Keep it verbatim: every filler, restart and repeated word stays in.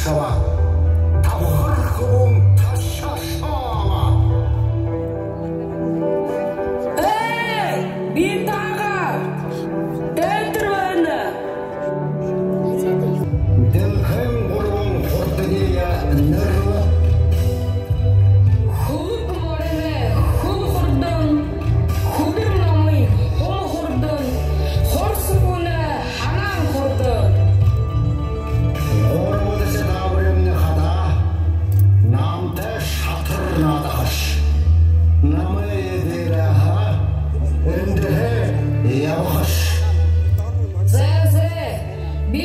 Шаба. Табхар хүбүүн ташашоо аба. Ээ, би таагааб. Тэндэһээ байна. Дэлхэйн гурбан хурданай нэрлэбэ. Хүб мориной хүб хурдан, хүб номой хума хурдан, хурса хүнэй һанаан хурдан. Гурбадахи даабаримни хадаа намтай шатар наадахаш. Намай эдеэрэхэ, эндэһээ ябахаш. Зэ, зэ, би